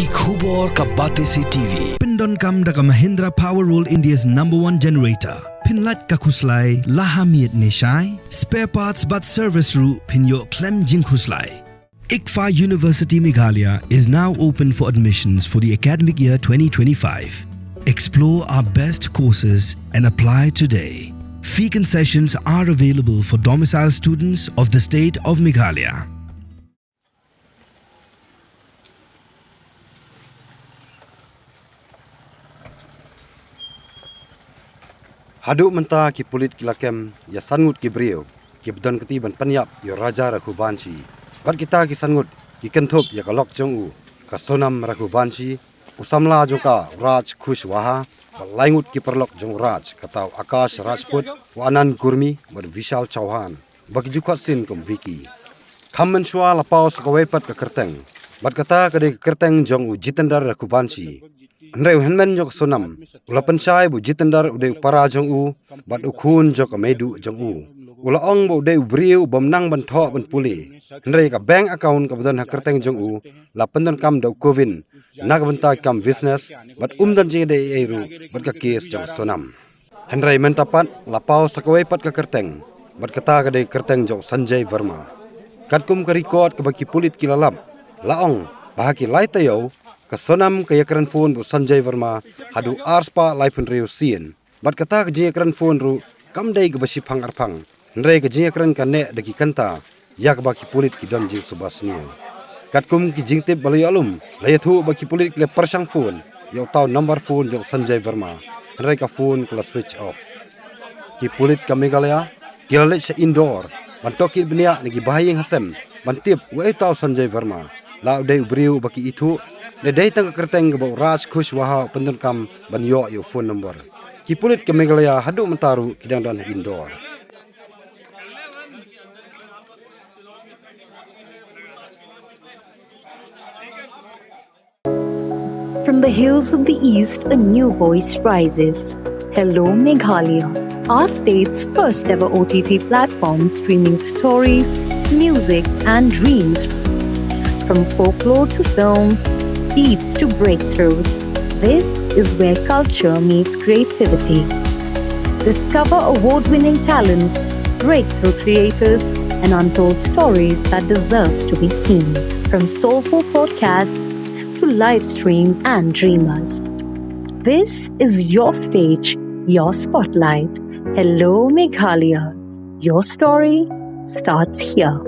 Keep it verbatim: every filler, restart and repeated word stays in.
Ki khubor ka Batesi T V. Pyndonkam da ka Mahindra Power World, India's number one generator. Pynlait ka khuslai la ha miet ne shai. Spare parts bad service ruh phin ïoh khlem jingkhuslai. ICFAI University Meghalaya is now open for admissions for the academic year twenty twenty-five. Explore our best courses and apply today. Fee concessions are available for domicile students of the state of Meghalaya. Haduh mynta ki pulit ki la kem ïa san ngut ki briew kiba don kti ban pynïap ïa u Raja Raghuvanshi. Bad kita ki san ngut ki kynthup ïa ka lok jong u, ka Sonam Raghuvanshi, u samla jong ka, u Raj Kushwaha, bad lai ngut ki paralok jong u Raj, kata u Akash Rajput, u Anand Gurmi bad u Vishal Chauhan, ba ki ju khot sien kum Vicky. Kham mynshuwa la paw sa kawei pat ka kyrteng, bad kata ka dei ka kyrteng jong u Jitendra Raghuvanshi. Hynrei u hynmen jong ka Sonam u la pynshai ba u Jitendra u dei u para jong u bad u khun jong ka meiduh jong u. U la ong ba u dei u briew u bym nang ban thoh ban pule. Hynrei ka bank account kaba don ha kyrteng jong u la pyndonkam da u Covin na ka bynta ki kam business, bad um don jingïadei ei ei ruh bad ka kes jong ka Sonam. Hynrei mynta pat la paw sa kawei pat ka kyrteng, bad kata ka dei ka kyrteng jong u Sanjay Verma. Katkum ka record kaba ki pulit ki la lap, la ong ba ha ki lai taïew ka Sonam ka ïakren phone bad u Sanjay Verma haduh arspah laiphew hynriew sien. Bad kata ka jingïakren phone ruh kam dei kaba shiphang arphang, hynrei ka jingïakren ka neh da ki kynta, ïa kaba ki pulit ki don jingsuba sniew. Katkum ki jingtip ba la ïoh lum, la ïathuh ba ki pulit ki la pyrshang phone ïa uta u number phone jong u Sanjay Verma, hynrei ka phone ka la switch off. Ki pulit ka Meghalaya ki la leit sha Indore ban tohkit bniah na ki bahaïing hasem ban tip uei uta u Sanjay Verma, la u dei u briew ba ki ithuh ne dei tang ka kyrteng kaba u Raj Kushwaha u pyndonkam ban ïoh ïa u phone number. Ki pulit ka Meghalaya haduh mynta ruh ki dang don ha Indore. From the hills of the East, a new voice rises. Hello Meghalaya, our state's first ever O T T platform streaming stories, music, and dreams. From folklore to films, beats to breakthroughs, this is where culture meets creativity. Discover award winning talents, breakthrough creators, and untold stories that deserves to be seen. From soulful podcasts to live streams and dreamers. This is your stage, your spotlight. Hello Meghalaya. Your story starts here.